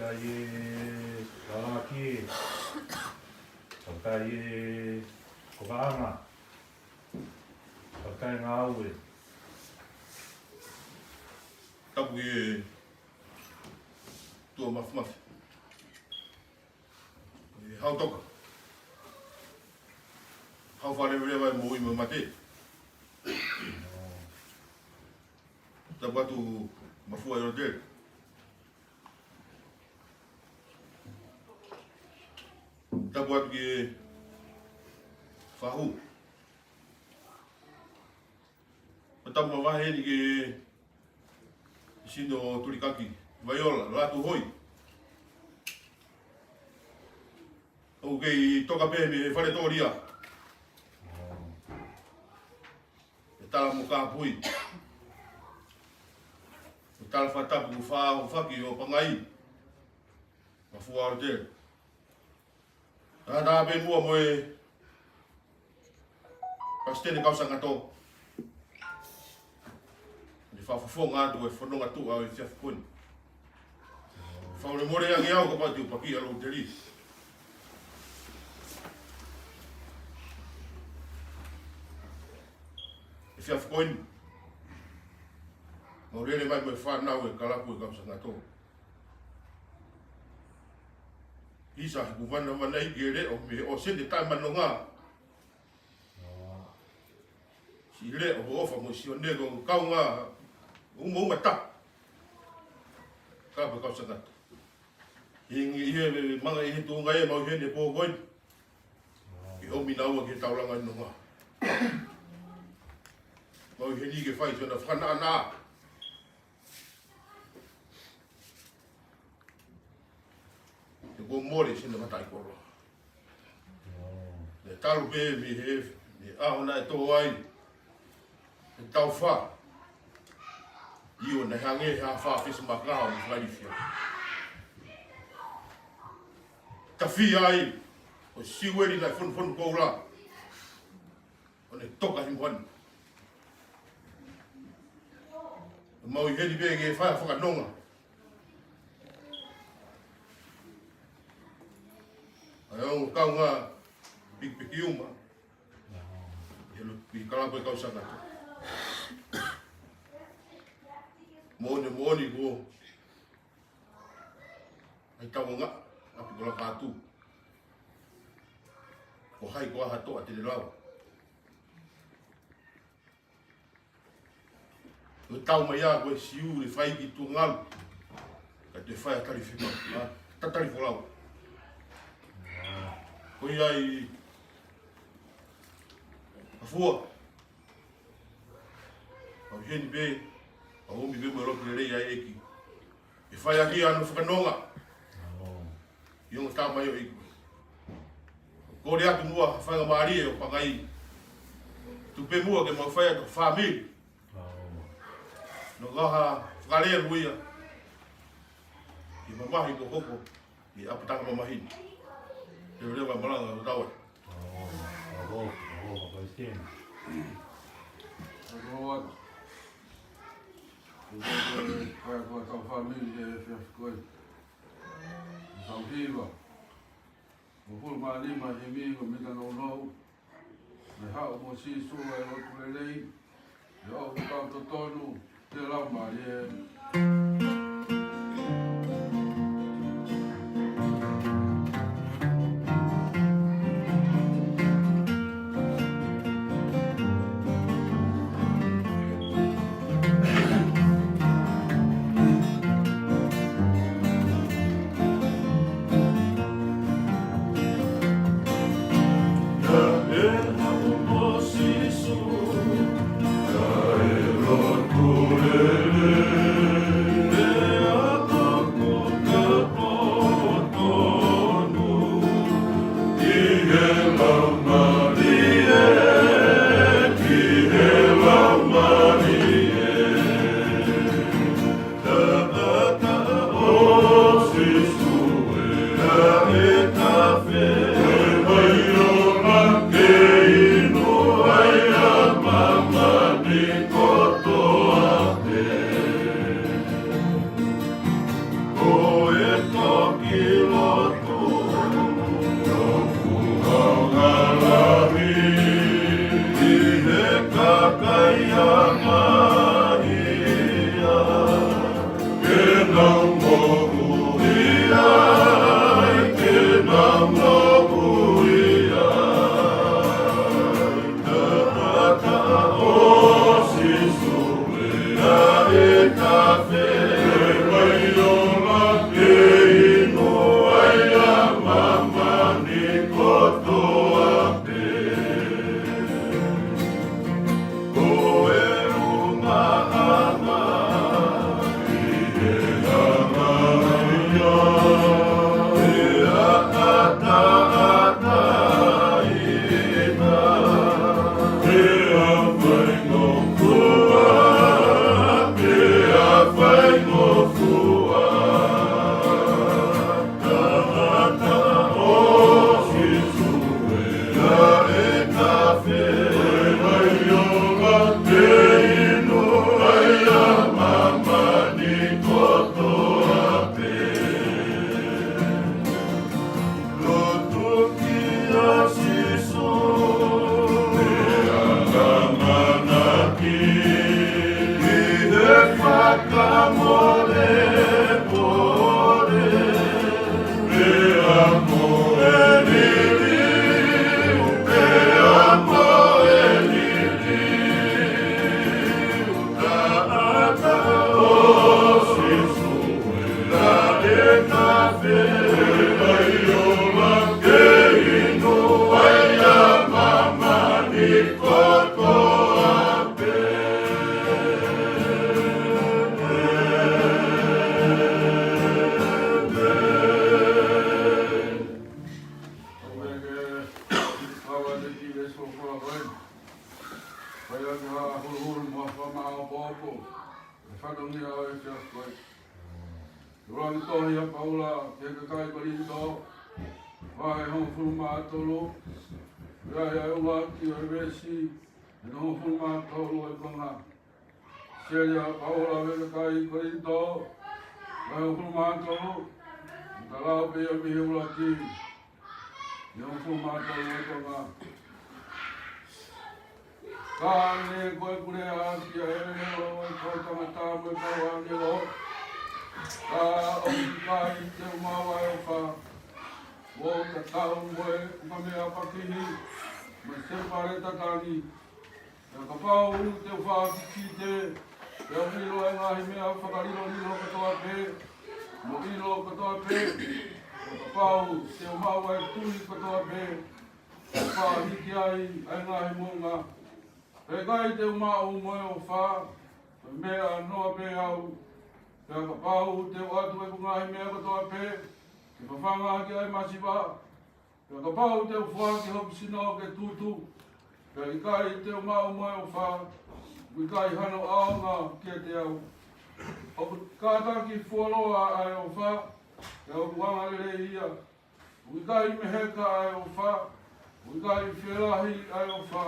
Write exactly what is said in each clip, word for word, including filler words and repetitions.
Fakafetaʻi e lalaki ē. Fakafetaʻi e kokaʻanga. Fakafetaʻi e ngāue. Tapu ki he ʻOtua Mafimafi. ʻE Hau Toka. Hau fakaleveleva e moʻui mo e mate. Tapu atu Mafua ʻIolotele. Tapu atu ki he fahu. Ko e tapu mavahe eni ki he sino tulikaki, Vaiola Lātūhoi. ʻOku kei toka pē mei he fale tōlia. ʻE tala mo kāpui. ʻE tala fakatapu mo fā ʻo faki ʻo Pangai. Mafua ʻIolotele. Taha taha pē muʻa mo e Palesiteni Kausangato. Ne fakafofonga atu e fononga tuʻa ʻo e efiafi ko eni. Fakamolemole ange au kapau te u pakia ʻa Loteli. Efiafi ko eni. Mau lele mai mo e fānau e kalapu e Kausangato. Hisa he kuvanavana i ke leʻo mei he ʻōseni taʻemanonga. Siʻi leʻo hoʻo ʻofa mo siʻo neko kaunga uma uma ta. Ka pe Kausangato. Hingi ʻi he manga ʻi he tuʻunga ʻe mau ʻi heni pō ko eni. Ke ʻomi naua ki he taulanga nonga. Mau ʻi heni ke fai siʻona fakanaʻanaʻa. He kuo mole siʻona mataʻikoloa. Ne talu pē mei he, mei he ʻaho naʻe tō ai e taufa. ʻIo, naʻe hangē ha fā fesi makaha ʻo Filadelfia. Tafi ai ʻo Siueli naʻe fonufonu koula. ʻO ne toka himo ʻana. Mau ʻi heni pē ke fai fakanonga. ʻA e ongo kaunga pikipiki uma. ʻI he lo-, ʻi he kalapu e Kausangato. Moʻoni, moʻoni ko ʻAi tauangaʻa, ʻapi ko Lakatu. Ko hai ko ha toʻa te ne lava. Ko e tau mai ia ko e Siu le fai ki Tuʻangalu. Ka te fai a tali fima, ha, ta tali folau. Ko ia ʻi Mafua. ʻOku ʻi heni pē, ʻoku ʻomi pē mo e lotu lelei ʻa e ʻEiki. ʻE fai ʻaki ʻa hono fakanonga. ʻI hono tamaioʻeiki. Kole atu muʻa ha faingamālie ʻo Pangai. Tuku pē muʻa ke mau fai atu ha fāmili. Nonga ha fakalelu ia. Ke mamahi ko hoko. ʻI ʻapitanga mamahi. Te u leva malanga ʻo tau atu. ʻOku ou ʻoatu. ʻOku ou ʻoatu ʻa e fāmili ʻe fiafia ko ē. Tau hiva. Mo fulu mā nima himi ko mita nounou. Me haʻu mo Sīsū ʻa e lotu lelei. ʻIo, ʻoku tau totonu ke lau mai ē. Fatongia ʻo e efiafi ko eni. Ua ni tohi ʻa Paula ki he kakai Kolinitō, vahe hongofulu mā tolu, ʻa ia ʻe ʻuluaki ʻo e veesi ʻe hongofulu mā tolu ʻo e konga. Seli ʻa Paula ki he kakai Kolinitō, vahe hongofulu mā tolu, ka lau pē ia mei he ʻuluaki, ʻi he hongofulu mā tolu ʻo e konga. Ka ne ko ʻeku lea ki he ʻelelo ʻo e kau tangata mo e kau ʻāngelo, ka ʻoku ʻikai te u maʻu ʻa e ʻofa, ʻoku tatau mo e ukamea pakihi mo e sēpaleta tangi. Pea kapau te u fakakikite, pea u ʻilo ʻa e ngaahi meʻa fakalilolilo kotoa pē, mo ʻilo kotoa pē, pea kapau te u maʻu ʻa e tui kotoa pē, ʻo fakahiki ai ʻa e ngaahi moʻunga, pea ʻikai te u maʻu mo e ʻofa, ko e meʻa noa pē au. Pea kapau te u ʻoatu ʻeku ngaahi meʻa kotoa pē ke fafanga ʻaki ʻa e masiva, pea kapau te u foaki hoku sino ke tutu, pea ʻikai te u maʻu mo e ʻofa, ʻoku ʻikai hano ʻaonga kiate au. ʻOku kātaki fuoloa ʻa e ʻofa, pea ʻoku angalelei ia. ʻOku ʻikai meheka ʻa e ʻofa, ʻoku ʻikai fielahi ʻa e ʻofa,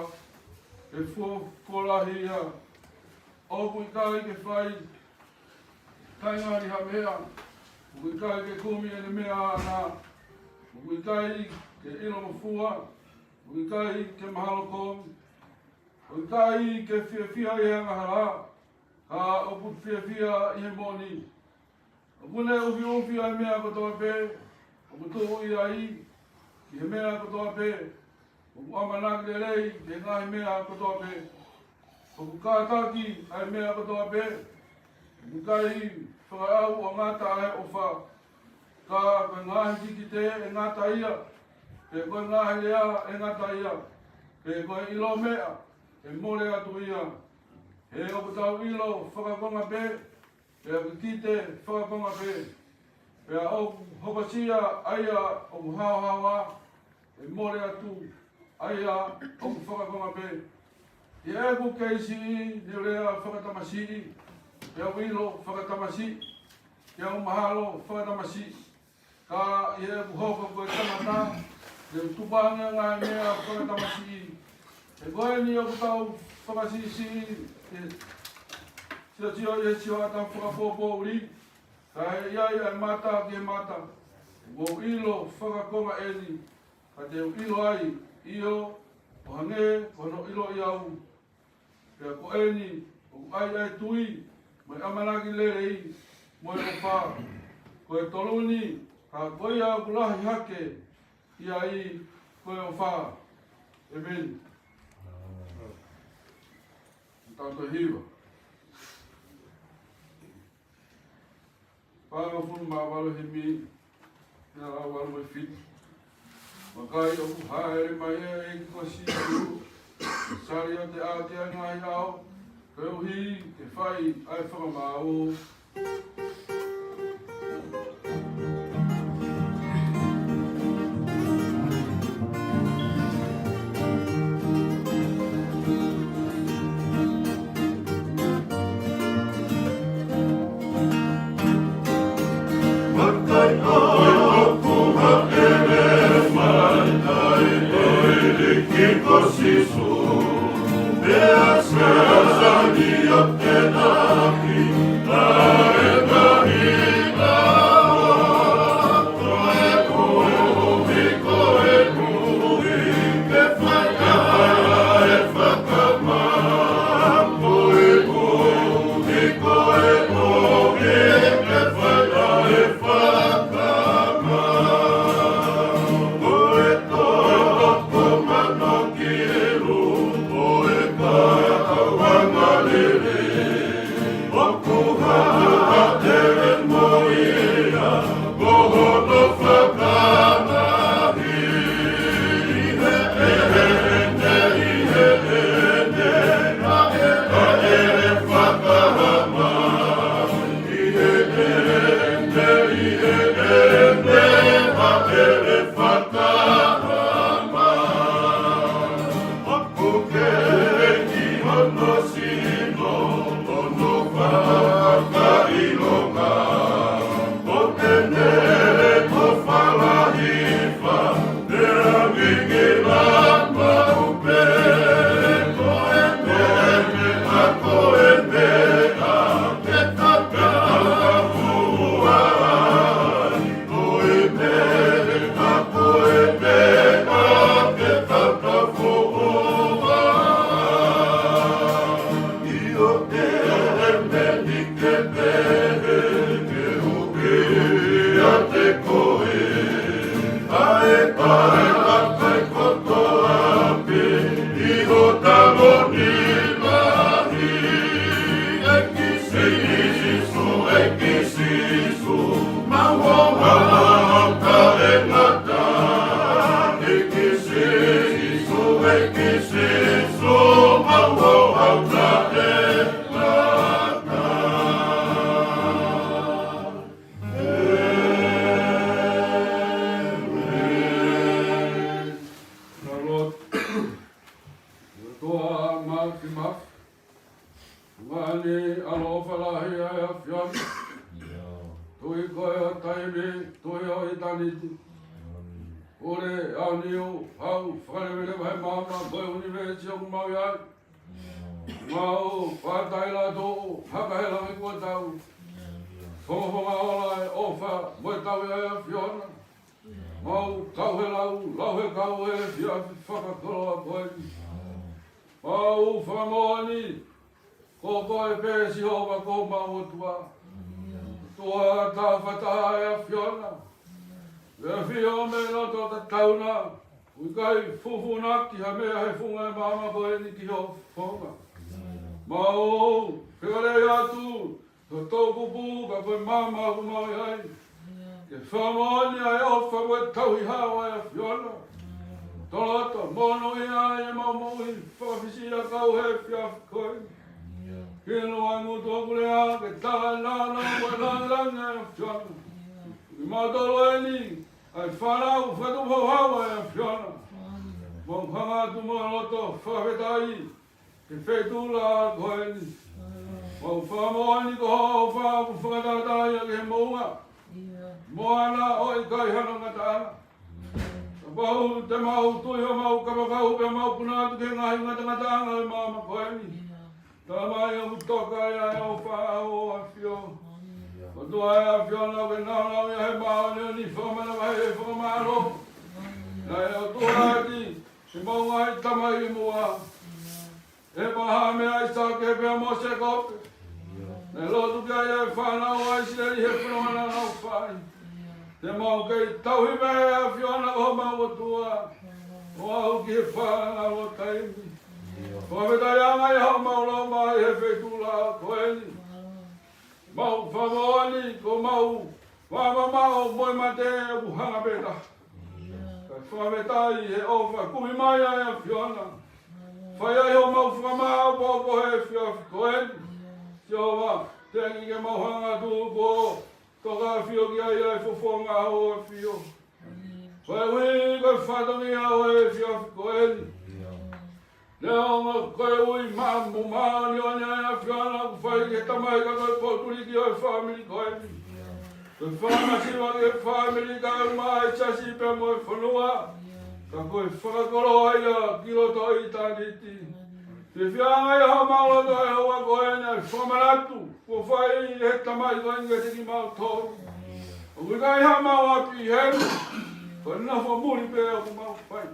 ke fuo-, fuolahi ia. ʻOku ʻikai ke fai taʻengata ha meʻa, ʻoku ʻikai ke kumi ʻene meʻa ʻaʻana, ʻoku ʻikai ke ʻilongofua, ʻoku ʻikai ke mahalo kovi, ʻoku ʻikai ke fiefia ʻi he angahala, ka ʻoku fiefia ʻi he moʻoni. ʻOku ne ʻufiʻufi ʻa e meʻa kotoa pē, ʻoku tuʻu ia ʻi he meʻa kotoa pē, ʻoku ʻamanaki lelei ki he ngaahi meʻa kotoa pē, ʻoku kātaki ʻa e meʻa kotoa pē, ʻoku ʻikai fakaʻau ʻo ngata ʻa e ʻofa. Ka ko e ngaahi kikite ʻe ngata ia, pe ko e ngaahi lea ʻe ngata ia, pe ko e ʻilo meʻa ʻe mole atu ia. He ʻoku tau ʻilo fakakonga pē, pea kikite fakakonga pē, pea ʻoku hokosia ʻa ia ʻoku haohaoa, ʻe mole atu ʻa ia ʻoku fakakonga pē. ʻI heʻeku kei siʻi ne u lea fakatamasiʻi, pea u ʻilo fakatamasiʻi, pea u mahalo fakatamasiʻi. Ka ʻi heʻeku hoko ko e tangata, ne u tukuange ʻa e ngaahi meʻa fakatamasiʻi. He ko eni ʻoku tau fakasiʻisiʻi, ʻe siosio ʻi he sioʻata fakapoʻuli, kae ʻi ai ʻa e mata ki he mata, ʻoku ou ʻilo fakakonga eni, ka te u ʻilo ai, ʻio, ʻo hangē ko hono ʻiloʻi au. Pea ko eni, ʻoku ʻi ai ʻa e tui, mo e ʻamanaki lelei, mo e ʻofa. Ko e tolu ni, ka ko ia ʻoku lahi hake ʻi ai, ko e ʻofa. ʻĒmeni. Tau toe hiva. Fāngofulu mā valu, himi ʻe ua valu mo e fitu. Vakai, ʻoku hāʻele mai ʻa e ʻEiki ko Sīsū, sali ʻo teʻa ʻi he ngaahi ʻao, koeʻuhi ke fai ʻa e fakamaau. Mālō. Tuʻa Māfimafi. Tuʻa ni ʻaloʻofa lahi ʻa e ʻAfiona. Tuʻi koe ʻo taimi, Tuʻi ʻo ʻitāniti. Pule ʻa e niu, hau, fakaleveleva he maama, ko e ʻunivēsi ʻoku mau ʻi ai. Mau fakataha ʻi he tuʻu haka he langi kuo tau. Fongofonga ola e ʻofa mo e tauhi ʻa e ʻAfiona. Mau kau he lau, lau he kau he efiafi fakakoloa ko eni. Mau fakamoʻoni, ko koe pē Sihova ko homau ʻOtua. ʻOtua tauhi fakataha ʻa e ʻAfiona. ʻAfio mei loto tatau na, ʻoku ʻikai fufunaki ha meʻa he funga e maama ko eni ki ho fofonga. Mau fekauʻi atu, ko e toʻukupu ka ko e maama ʻoku mau ʻi ai. Ke fakamoʻoni ʻa e ʻofa mo e tauhi haʻo ʻa e ʻAfiona. Toloto, monūʻia ʻi heʻemau moʻui fakafisiʻiakau he efiafi ko eni. Hino ai mo tuʻa kulea, ke tala e nāunau mo e lāngilangi ʻa e ʻAfiona. ʻI mautolu eni, ʻa e fānau fakatupu houhau ʻa e ʻAfiona. Mau hanga atu mo e loto fakafetaʻi, ki he feituʻu lahi ko eni. Mau fakamoʻoni ko hoʻo ʻofa ʻoku fakatātā ia ki he moʻunga. Mo ʻena ʻoku ʻikai hano ngataʻanga. Kapau te mau tui ʻo mau kapakau pea mau puna atu ki he ngaahi ngatangataʻanga ʻo e maama ko eni. Tala mai ʻoku toka ia ʻa e ʻofa ʻa hoʻo ʻAfio. ʻOtua ʻa e ʻAfiona ʻoku ke nāunau ia he māʻoniʻoni fakamanavahē fakamālō. Naʻe ʻOtua ʻaki ʻemau ngaahi tamai ʻi muʻa. ʻĒpalahame, ʻAisake pea mo Sēkope. Naʻe lotu ki ai ʻa e fānau ʻa ʻIsileli he fononga naʻa nau fai. Te mau kei tauhi mai ʻa e ʻAfiona ko homau ʻOtua. ʻO aʻu ki he fānau ʻo taimi. Fakafetaʻi ange ʻi homau laumālie he feituʻu lahi ko eni. Mau fakamoʻoni ko homau fakamamaʻo mo e mate ʻoku hanga pē taha. Kae fakafetaʻi he ʻofa kumi mai ʻa e ʻAfiona. Fai ai homau fakamāʻopoʻopo he efiafi ko eni. Sihova, teʻeki ke mau hanga atu kuo toka ʻafio ki ai ʻa e fofonga ʻo e ʻAfio. Koeʻuhi ko e fatongia ʻo e efiafi ko eni. Neongo koeʻuhi māʻoniʻoni ʻa e ʻAfiona ʻoku fai ki he tamai ka ko e potuliki ʻo e fāmili ko eni. Ko e fakamasiva ki he fāmili kae ʻumaʻā e siasi pea mo e fonua. Ka ko e fakakoloa ia ki loto ʻitāniti. Fiefia ange ʻi homau loto he houa ko eni ʻa e fakamanatu kuo fai ʻe he tamai ko eni kiate kimautolu. ʻOku ʻikai haʻamau ʻapi heni, ko e nofo muli pē ʻoku mau fai.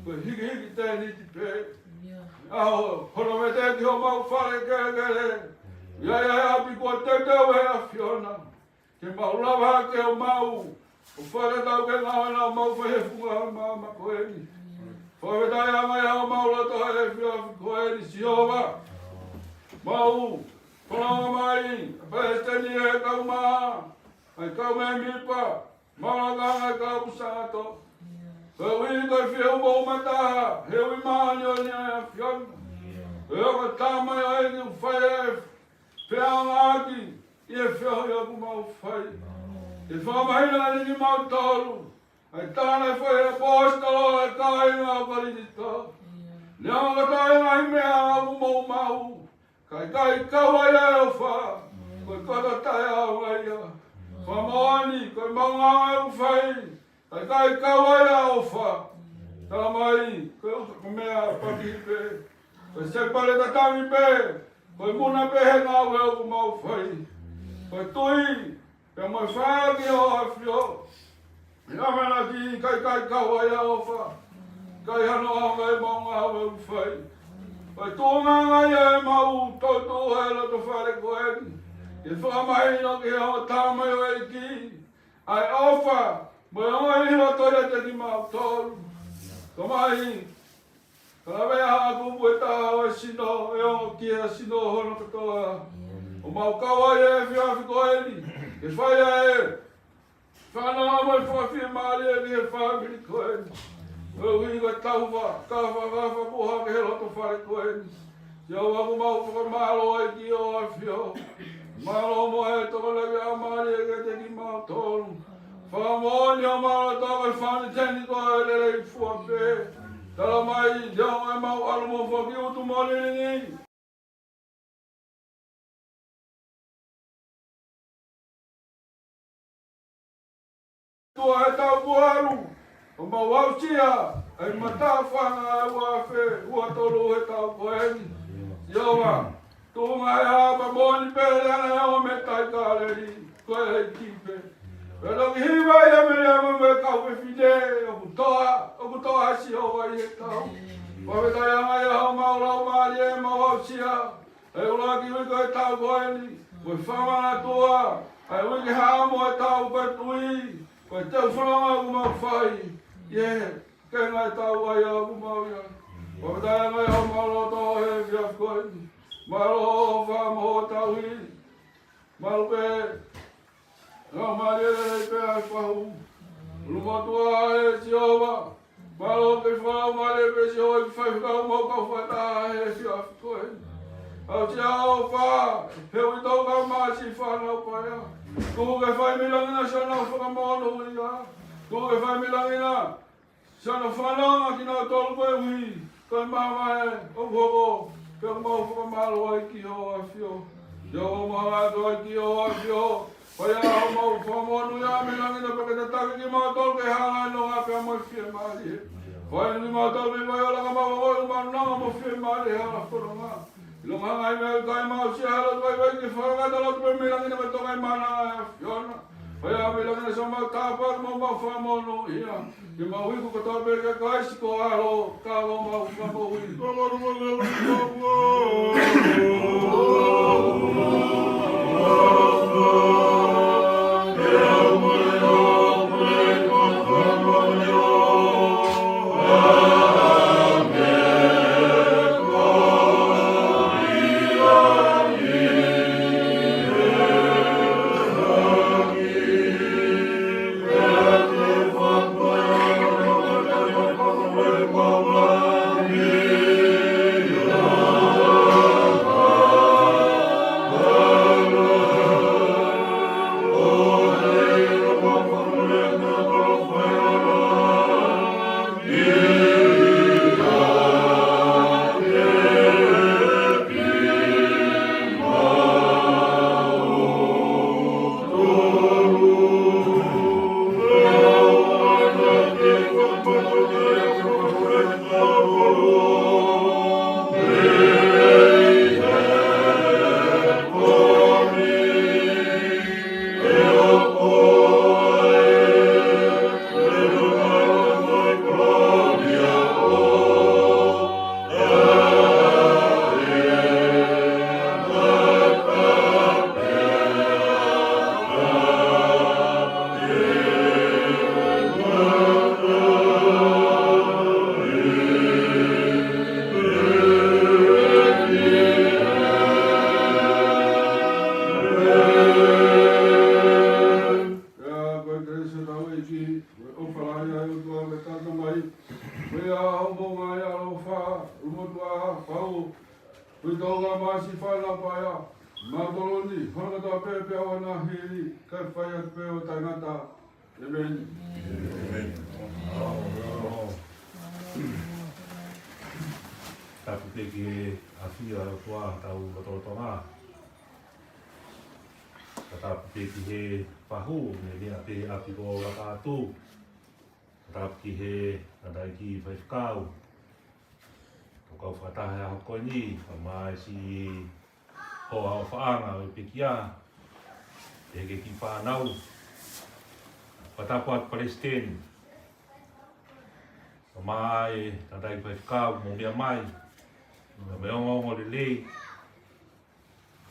Ko e hikihiki tēniti pē. ʻAho hono mete ki homau fale kelekele. ʻI ai ʻa e ʻapi kuo teuteu ʻe he ʻAfiona ke mau lava hake ʻo mau ʻo fakatau ke ngāue ʻo mau fai he funga ʻo e maama ko eni. Fakafetaʻi ange ʻi homau loto he efiafi ko eni Sihova. Mau fanongo mai ʻa e palesiteni ʻe kau mā, ʻa e kau mēmipa, mau lakanga ʻa e kau pusato. Koeʻuhi ko e fie upo uma taha he ui māʻoniʻoni ʻa e ʻAfiona. Ko e ʻofa ʻa e tamaioʻeiki ʻoku fai e feʻaongaʻaki ʻi he feohi ʻoku mau fai. Ke fakamahino ʻeni kimautolu ʻa e tala naʻe fai ʻe he ʻaposetolo ki he kāinga ʻo Kolinitō. Neongo ko e ngaahi meʻa ʻoku mou maʻu, ka ʻikai kau ai ʻa e ʻofa, ko e koto taʻeʻaonga ia. Fakamoʻoni ko e maʻu ngāue ʻoku fai, ka ʻikai kau ai ʻa e ʻofa, tala mai ko e ʻuta ko e meʻa paki pē. Ko e sepale tatangi pē, ko e muna pē he ngāue ʻoku mau fai. Ko e tui pea mo e fai ki hoʻo ʻAfio. ʻI he ʻamanaki ka ʻikai kau ai ʻa e ʻofa, ʻikai hano ʻaonga ʻemau ngāue ʻoku fai. Ko e tuʻunga ia ʻemau toutou he loto fale ko eni ke fakamahino ki he ongo tamaioʻeiki ʻa e ʻofa mo e ongoʻi ʻi loto ʻiate kimautolu. Tamai, ka lavea ha kupu ʻe taha ʻo e sino ʻe ongo ki he sino hono kotoa, ʻo mau kau ai he efiafi ko eni ke fai ʻa e fanongo mo e fakafiemālie ki he fāmili ko eni. Koeʻuhi ko e taufa ka fakafapuha ki he loto fale ko eni. Sihova, ʻoku mau fakamālō ai ki hoʻo ʻAfio. Mālō mo e tokonaki ʻa mālie kiate kimautolu. Fakamoʻoni homau loto ko e fāmili ko e lelei fua pē. Tala mai, neongo ʻemau ʻalu mo foki, utu mo lilingi, tua he taʻu kuo ʻalu, ʻo mau aʻusia ʻa e matāfanga ʻe ua afe ua tolu he taʻu ko eni. Sihova, tuʻunga ʻe hapa moʻoni pē ʻa e ʻEiki ʻo Metaikaleri, ko e ʻEiki pē. Pea toki hiva ia mei he ʻama mo e kau fefine, ʻoku toʻa, ʻoku toʻa ʻa Sihova ʻi he taʻu. Fakafetaʻi ange ʻi homau laumālie, mau aʻusia ʻa e ʻuluaki uike ʻo e taʻu ko eni, mo e fakamanatua ʻa e uike haʻamo ʻo e taʻu ko e tui, ko e teu fononga ʻoku mau fai ʻi he kenga ʻo e taʻu ʻa ia ʻoku mau ʻi ai. Fakafetaʻi ange ʻi homau loto he efiafi ko eni. Mālō hoʻo ʻofa mo hoʻo tauhi. Mālō pē, lau mālie lelei pē ʻa e fahu. ʻUlumotuʻa ʻe Sihova. Mālō ke fakalaumālie pē Sihova ʻi he faifekau mo e kau fakataha he efiafi ko eni. Aʻusia hoʻo ʻofa he uitou ka māsi fānau paea. Tuku ke fai mei langi na siʻonau fakamonūʻia. Tuku ke fai mei langi na siʻonau fanongo kinautolu koeʻuhi ko e maama ʻoku hoko, pea ʻoku mau fakamālō ai ki hoʻo ʻAfio. Sihova, mau hanga atu ai ki hoʻo ʻAfio. Fai ʻa hoʻomou fakamonūʻia mei langi na pea ke tataki kimautolu ke hala ʻi he nonga pea mo e fiemālie. Fai kimautolu mei he vai ʻo e laka, mau ʻi he ʻumaʻā nonga mo e fiemālie he hala fononga. ʻIlonga ha ngaahi meʻa ʻoku ʻikai mau aʻusia he lotu vaivai, ke fakakata lotu pē mei langi na ke toka ʻi he mana ʻa e ʻAfiona. Fai ʻa e mei langi na siʻomau tāpuaki mo homau fakamonūʻia. Ke mau iku kotoa pē kia Kalaisi ko ho ʻAlo, ka ko homau Fakamoʻui. Siʻi Fakalapa ia, mātoloni, hono kotoa pē pea ʻoua naʻa hili, kae fai atu pē ʻo taʻengata. ʻĒmeni. ʻĒmeni. Tapu pē ki he ʻafio ʻa e ʻOtua ʻi hotau lotolotonga. Ka tapu pē ki he fahu, meʻa pē ʻapi ko Lakatu. Ka tapu ki he tangataʻeiki faifekau. Ko e kau fakataha he ʻaho ko eni, kae ʻumaʻā e siʻi hoa ʻofaʻanga ʻo e pekia, ʻe he kiʻi fānau. Fakatapu atu Palesiteni. Kae ʻumaʻā e tangataʻeiki faifekau, mou meʻa mai. Kae ʻumaʻā e ongoongolelei.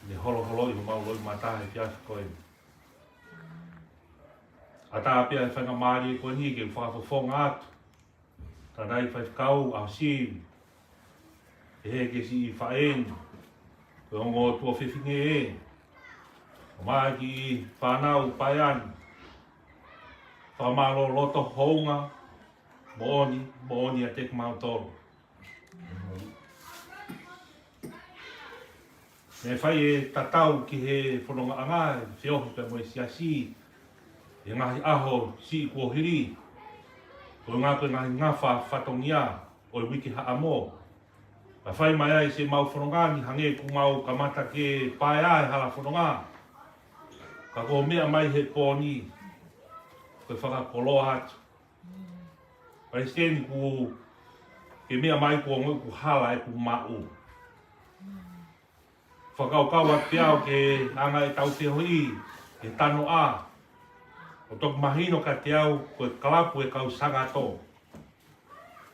Ne holoholoʻi homau loʻimata he efiafi ko eni. ʻAtā pē ʻa e faingamālie ko eni ke fakafofonga atu. Tangataʻeiki faifekau ʻa Sivi. ʻE he ke siʻi faʻē ni. Ko e ongo tuofefine ē. Kae ʻumaʻā e kiʻi fānau paeani. Fakamālō loto hounga. Moʻoni, moʻoni ʻiate kimautolu. Naʻe fai e tatau ki he fonongaʻanga, e feohi pea mo e siasi, he ngaahi ʻaho siʻi kuo hili, ko e ngaahi, ko e ngaahi ngafa fatongia ʻo e uike haʻamo. Ka fai mai ai siʻemau fononga ni hangē kuo mau kamata ke paea e hala fononga. Ka ko e meʻa mai he pō ni, ko e fakakoloa atu. Palesiteni, kuo ke meʻa mai kuo ongoʻi kuo hala ʻeku maʻu. Fakakaukau atu pē au ki he anga ʻetau feohi, ʻe tanoʻa. ʻO toki mahino kiate au, ko e kalapu e kau Sangato.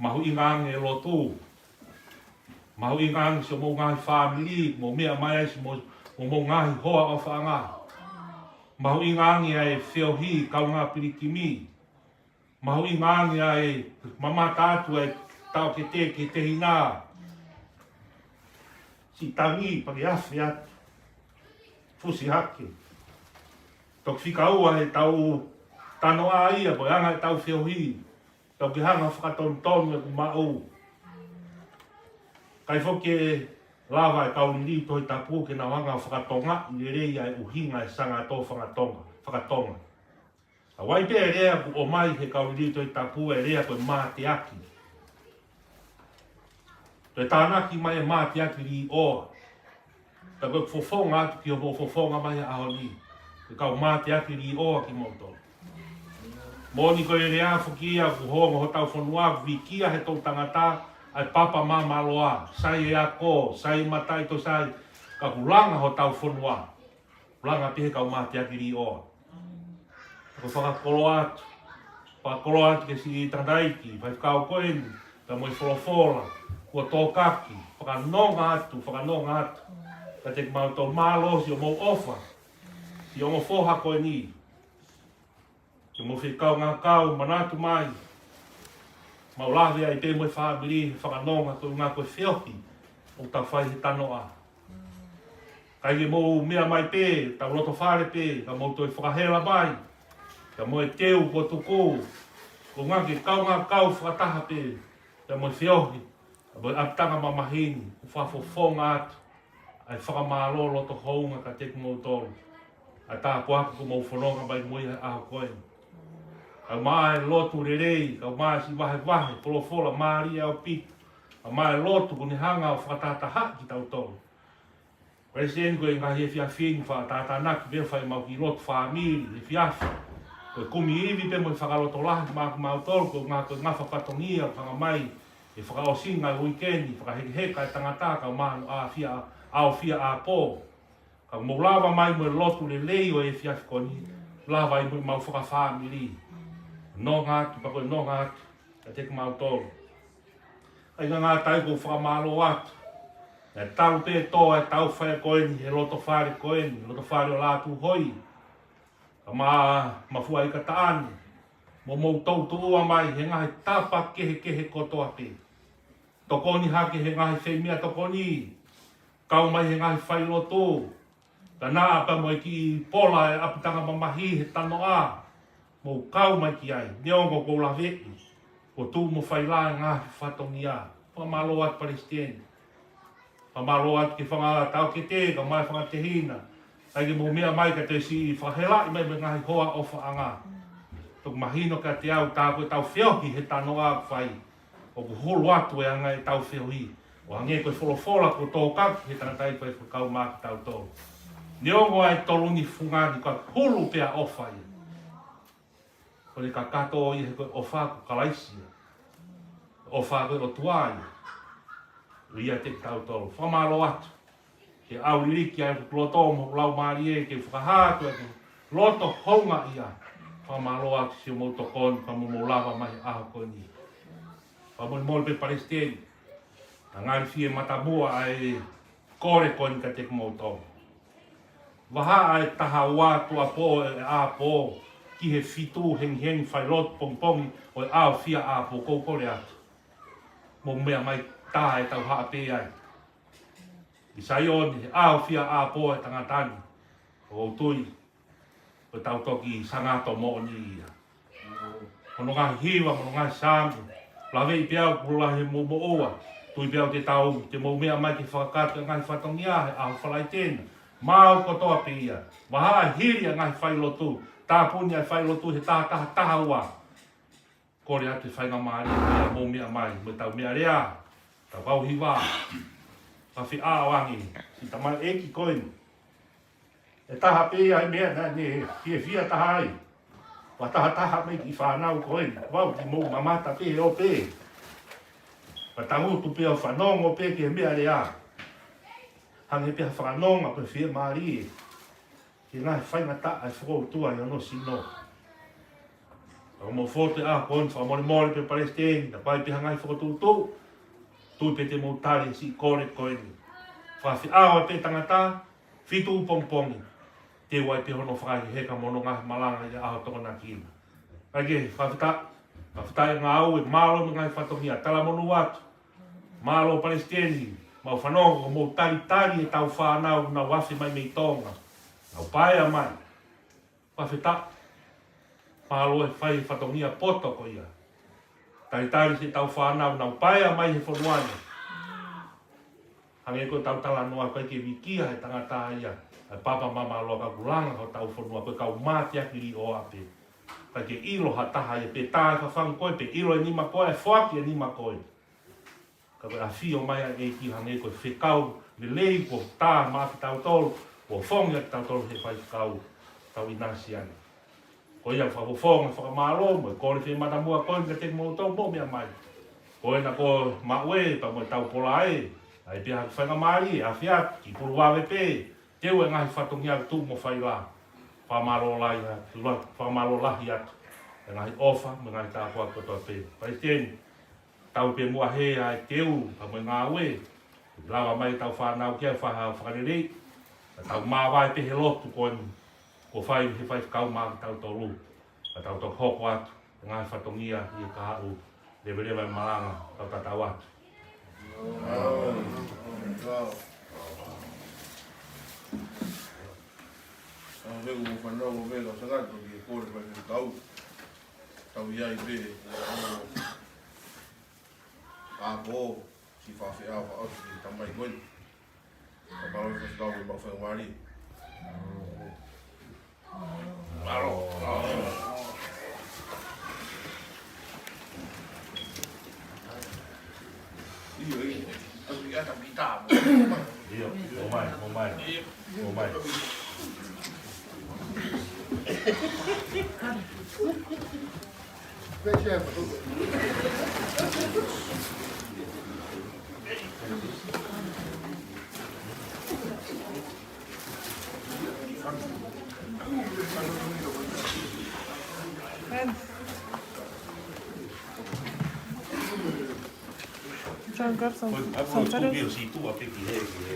Mahuʻinga ange e lotu. Mahuʻinga ange siʻomou ngaahi fāmili, mou meʻa mai ai siʻomou, siʻomou ngaahi hoa ʻofaʻanga. Mahuʻinga ange ʻa e feohi kaungā pilikimi. Mahuʻinga ange ʻa e mamata atu ʻa e taʻokete ki he tehina. Siʻi tangi pea ke afe atu. Fusi hake. Toki fika ua he tau tanoʻa ia, ko e anga ʻetau feohi. Tau ke hanga fakatonutonu ʻeku maʻu. ʻIkai foki ke lava e kau liliu Tohi Tapu ke nau hanga fakatonga lelei ʻa e ʻuhinga e Sangato fakatonga, fakatonga. ʻA ia pē e lea kuo ʻomai he kau liliu Tohi Tapu e lea ko e mateaki. Toe tānaki mai e mateaki līʻoa. Ka ko e fofonga atu ki hoʻomou fofonga mai he ʻaho ni. Ko e kau mateaki līʻoa kimoutolu. Moʻoni ko e lea foki ia kuo ongo hotau fonua, kuo vikia he toʻutangata, ʻa e papa māmāloa, sai e ako, sai e mataʻi, toe sai, ka kuo langa hotau fonua. Langa pē he kau mateaki līʻoa. Ko e fakakoloa atu. Fakakoloa atu ki he siʻi tangataʻeiki faifekau ko eni, pea mo e folofola kuo tōkaki, fakanonga atu, fakanonga atu. Kiate kimautolu, mālō siʻomou ʻofa. Siʻi ongo foha ko eni. Ke mou fie kaungā kau, manatu mai. Mau lave ai pē mo e fāmili he fakanonga, ko e ʻuhinga ko e feohi ʻoku tau fai he tanoʻa. ʻIkai ke mou meʻa mai pē, tau loto fale pē, ka mou toe fakahela mai. Ka mo e teu kuo tuku, ko e ʻuhinga ke kaungā kau fakataha pē, ka mo e feohi, ka mo e ʻapitanga mamahi ni, ʻoku fakafofonga atu ʻa e fakamālō loto hounga kiate kimoutolu. ʻA e tāpuaki kuo mou fononga mai mo ia he ʻaho ko eni. Kae ʻumaʻā e lotu lelei, kae ʻumaʻā e siʻi vahevahe, folofola mālie ʻaupito. Kae ʻumaʻā e lotu kuo ne hanga ʻo fakatahatahaʻi kitautolu. Palesiteni, ko e ngaahi efiafi ni fakatātānaki pē fai ʻemau kiʻi lotu fāmili, efiafi. Ko e kumi ivi pē mo e fakalotolahi maʻa kimautolu, ko e ʻuhinga ko e ngafa fatongia, hanga mai e fakaʻosinga e uike ni, fakahekeheka e tangata, kae ʻumaʻā hono ʻafio, ʻafio ʻapō. Ka mou lava mai mo e lotu lelei ʻo e efiafi ko eni, lava ai mo ʻemau fakafāmili. Nonga atu, pea ko e nonga atu kiate kimautolu. ʻIkai ngata ai, ʻoku ou fakamālō atu. Naʻe talu pē tō e tau fai ko eni, he loto fale ko eni, loto fale ʻo Lātūhoi. Kae ʻumaʻā Mafuaʻikataʻane, mo hoʻomou toutuʻua mai he ngaahi tapa kehekehe kotoa pē. Tokoni hake he ngaahi fai meʻatokoni, kau mai he ngaahi failotu, ka naʻa pē mo e kiʻi pola e ʻapitanga mamahi he tanoʻa, mou kau mai ki ai, neongo ʻoku ou laveʻi, kuo tuʻu mo fai lā e ngaahi fatongia. Fakamālō atu Palesiteni. Fakamālō atu ki he fanga taʻokete, kae ʻumaʻā e fanga tehina. ʻIkai ke mou meʻa mai ka te siʻi fakahelaʻi mai mo e ngaahi hoa ʻofaʻanga. Toki mahino kiate au tā ko ʻetau feohi he talanoa ʻoku fai. ʻOku hulu atu e anga ʻetau feohi. ʻO hangē ko e folofola kuo tōkaki he tangataʻeiki faifekau maʻa kitautolu. Neongo ʻa e tolu ni fungani ka hulu pē ʻa e ʻofa ia. Ko ʻene kakato ia he ko e ʻofa ko Kalaisi ia. ʻOfa ko e ʻOtua ia. ʻIate kitautolu. Fakamālō atu. Ke ʻauliliki ai hoku loto mo hoku laumālie ke fakahā atu ʻeku loto houngaʻia. Fakamālō atu siʻomou tokoni, ka mou lava mai he ʻaho ko eni. Fakamolemole pē Palesiteni. Naʻe ngali fie matamua ʻa e kole ko eni kiate kimoutolu. Vahaʻa ʻe taha ua tuʻuapō ʻo e ʻaho ki he fitu hengihengi failotu pongipongi ʻo e ʻaho fia ʻaho, kou kole atu. Mou meʻa mai tā ʻetau haʻape ai. ʻI Saione, he ʻaho fia ʻapo e tangata ni, ʻoku ou tui, ʻoku tau toki sangato moʻoni ia. Mo hono ngaahi hiva, mo hono ngaahi saame, laveʻi pē au kuo lahi mo moʻua, tui pē au te tau, te mou meʻa mai ke fakakakato e ngaahi fatongia, he ʻaho Falaite na, maau kotoa pē ia, vahaʻa hili ʻa e ngaahi failotu, tāpuni ʻa e failotu he taha taha taha ua. Kole atu e faingamālie ia mou meʻa mai, mo ʻetau meʻalea, ʻetau kau hiva, ka feʻao ange, siʻi tamaioʻeiki ko eni. ʻE taha pē ia e meʻa naʻa ne fiefia taha ai. Ua taha taha mai ki fānau ko eni, vau ki mou mamata pē ʻo pē. Ka tangutu pē ʻo fanongo pē ki he meʻalea. Hangē pē ha fanongo ko e fiemālie. Ki he ngaahi faingataʻa ʻe fokoutua ʻi hono sino. Ka ko e mou fotu ʻa e ʻaho ko eni fakamolemole pē Palesiteni, naʻe ʻi ai pē ha ngaahi fokotuʻutuʻu, tui pē te mou tali e siʻi kole ko eni. Fakafeʻao pē tangata, fitu pongipongi, teu ai pē hono fakaheka mo hono ngaahi malanga ʻi he ʻaho Tokonaki na. Kae kehe, fakafetaʻi, fakafetaʻi ngāue, mālō mo e ngaahi fatongia, talamonū atu. Mālō Palesiteni, mau fanongo, mou talitali ʻetau fānau, nau afe mai mei Tonga. Nau paea mai. Fakafetaʻi. Mālō e fai fatongia poto ko ia. Talitali siʻetau fānau, nau paea mai he fonua ni. Hangē ko ʻetau talanoa ko ē ke vikia he tangata ia. ʻA e papa mama loa ka kulanga hotau fonua ko e kau mateaki liʻoa pē. ʻIkai ke ʻilo ha taha ia pe tā e fafangu ko ē, pe ʻilo e nima ko ē, foaki e nima ko ē. Ka ko e ʻafio mai ʻa e ʻEiki hangē ko e fekau lelei kuo tā maʻa kitautolu, kuo fongi ʻa kitautolu he faifekau tau ʻinasi ange. Ko ia fakafofonga fakamālō mo e kole fie matamua ko eni kiate kimoutolu mou meʻa mai. Ko ena ko maʻu ē, pea mo e tau pola ē, ʻai pē ha faingamālie, ʻafe atu, ki pulu vave pē, teu e ngaahi fatongia tuʻu mo fai lā. Fakamālō lahi atu, fakamālō lahi atu. E ngaahi ʻofa, mo e ngaahi tāpuaki kotoa pē. Palesiteni, tau pē muʻa he ʻa e teu, pea mo e ngāue. Lava mai tau fānau ki ai fai ha fakalelei. Ka tau māvae pē he lotu ko eni. Kuo fai he faifekau maʻa kitautolu. Ka tau toki hoko atu. E ngaahi fatongia ʻi he kahaʻu. Leveleva e malanga. Tau tatau atu. Au veu mo fanau o vela o sangato ki he kole faifekau. Tau ʻi ai pē. ʻApo, siʻi fakafeʻao fakaʻosi ki he tamai ko eni. Ka mālō e faifekau e mau faingamālie. Mālō. ʻIo, ʻio. Aku i ata pita. ʻIo, ʻomai, ʻomai. ʻIo. ʻOmai. John Gabson. Ko e, a, ko e Sanchez. Tuki o si tu a pe ki he, ki he.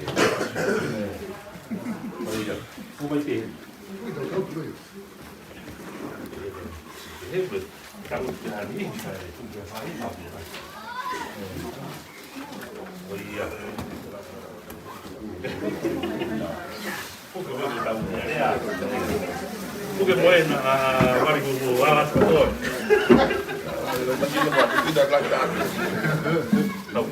Ko ia. Ko mai te. He, he, tau te ani, tuki a fai, fai, fai. Ko ia. Puke mo ena, a, wali ko, ko, a, ko, ko. Tau.